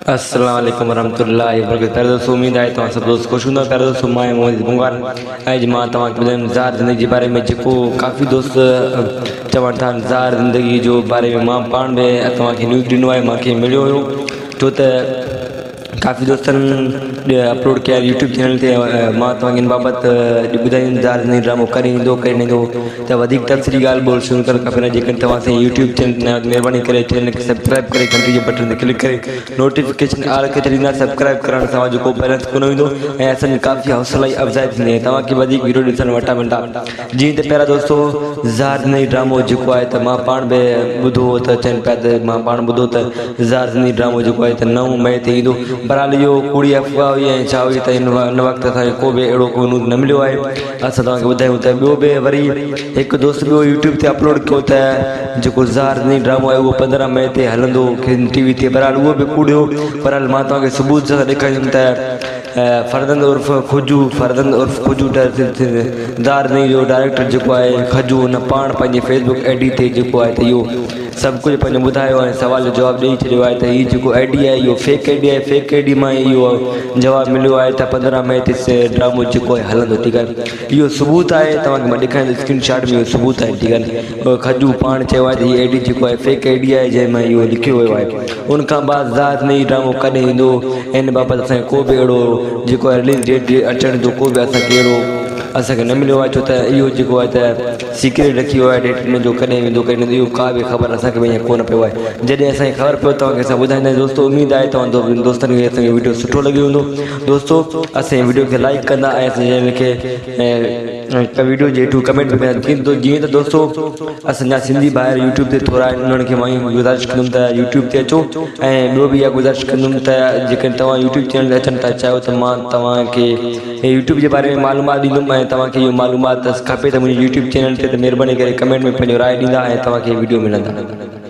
السلام عليڪم ورحمة الله وبرڪاته پيارا دوستو اميد آهي توهان سڀ دوست خوش هوندا پيارا دوستو مان آهيان محمد بنگوار اڄ مان توهان کي ٻڌايم زار زندگي جي باري ۾ جيڪو ڪافي دوست چون ٿا زار زندگي جو باري ۾ مان پاڻ به توهان کي نيوز ڏنو آهي مانکي مليو هيو ڇو ته ڪافي دوستن اپلوڊ ڪيا يوٽيوب چينل تي مان توهان کي ان بابت ٻڌائيندم زار زندگي ڊرامو ڪڏهن ايندو ڪڏهن نه ايندو ته وڌيڪ تفصيلي ڳالهه ٻولهه شروع ڪرڻ کان پهريان جيڪڏهن توهان اسان جي يوٽيوب چينل تي نيا آهيو ته مهرباني ڪري چينل کي سبسڪرائب ڪري گهنٽي جي بٽڻ تي ڪلڪ ڪري نوٽيفڪيشن آل کي ڇڏيندا سبسڪرائب ڪرڻ سان اوهان جو ڪو بيلنس ڪونه ويندو ۽ اسان جي ڪافي حوصلائي افزائي ٿيندي ۽ توهان کي وڌيڪ ويڊيو ڏسڻ وٽان ملندا جيئن ته پيارا دوستو زار زندگي ڊرامو جيڪو آهي ته مان پاڻ به ٻڌو هو ته چون پيا ته مان پاڻ ٻڌو ته زار زندگي ڊرامو جيڪو آهي ته 9 مئي تي ايندو بهرحال اهو ڪوڙي افواهه هئي ۽ ڇا هئي ته هن وقت اسان کي ڪو به اهڙو ڪو نيوز نه مليو آهي اسان توهان کي ٻڌايون ته ٻيو به وري هڪ دوست ٻيو يوٽيوب تي اپلوڊ ڪيو ته جيڪو زار نئين ڊرامو آهي اهو 15 مئي تي هلندو ٽي وي تي بهرحال اهو به ڪوڙ هيو بهرحال مان توهان کي ثبوت سان ڏيکاريندم ته فرزند عرف کجو فرزند عرف کجو زار نئين جو ڊائريڪٽر جيڪو آهي کجو ان پاڻ پنهنجي فيس بڪ I D تي جيڪو آهي ته اهو سڀ ڪجهه پنهنجو ٻڌايو ۽ سوال جو جواب ڏئي ڇڏيو آهي ته هي جيڪو I D آهي اهو فيڪ I D آهي فيڪ I D مان ئي اهو جواب مليو آهي ته 15 مئي تي ڊرامو جيڪو آهي هلندو ٺيڪ آهي اهو ثبوت آهي توهان کي مان ڏيکاريان ٿو اسڪرين شاٽ ۾ اهو ثبوت آهي ٺيڪ آهي کجو پاڻ چيو آهي ته هي I D جيڪو آهي فيڪ I D آهي جنهن مان اهو لکيو ويو آهي ان کان بعد ذات ۾ هي ڊرامو ڪڏهن ايندو ان بابت اسان کي ڪو به اهڙو جيڪو آهي رليز ڊيٽ اچڻ جو ڪو به اسان کي اهڙو اسان کي نه مليو آهي ڇو ته اهو جيڪو آهي ته سيڪريٽ رکي ويو آهي ڊيٽ ان جو ڪڏهن ويندو ڪڏهن نه اهو ڪا به خبر اسان کي به اڃا ڪونه پيو آهي جڏهن اسان کي خبر پيو توهان کي اسان ٻڌائينداسين دوستو اميد آهي توهان دوستن کي اسان جو وڊيو سٺو لڳيو هوندو دوستو اسان جي وڊيو کي لائڪ ڪندا ۽ اسان جي چينل کي وڊيو جي هيٺون ڪمينٽ به ڪندا جيئن ته دوستو اسان جا سنڌي ڀائر يوٽيوب تي ٿورا آهن انهن کي مان گذارش ڪندم ته يوٽيوب تي اچو ۽ ٻيو به اها گذارش ڪندم ته جيڪڏهن توهان يوٽيوب چينل تي اچڻ ٿا چاهيو ته مان توهان کي يوٽيوب جي باري ۾ معلومات ڏيندم ۽ توهان کي اهو معلومات کپي ته منهنجي يوٽيوب چينل تي ته مهرباني ڪري ڪمينٽ ۾ پنهنجو راء ڏيندا ۽ توهان کي وڊيو ملندا.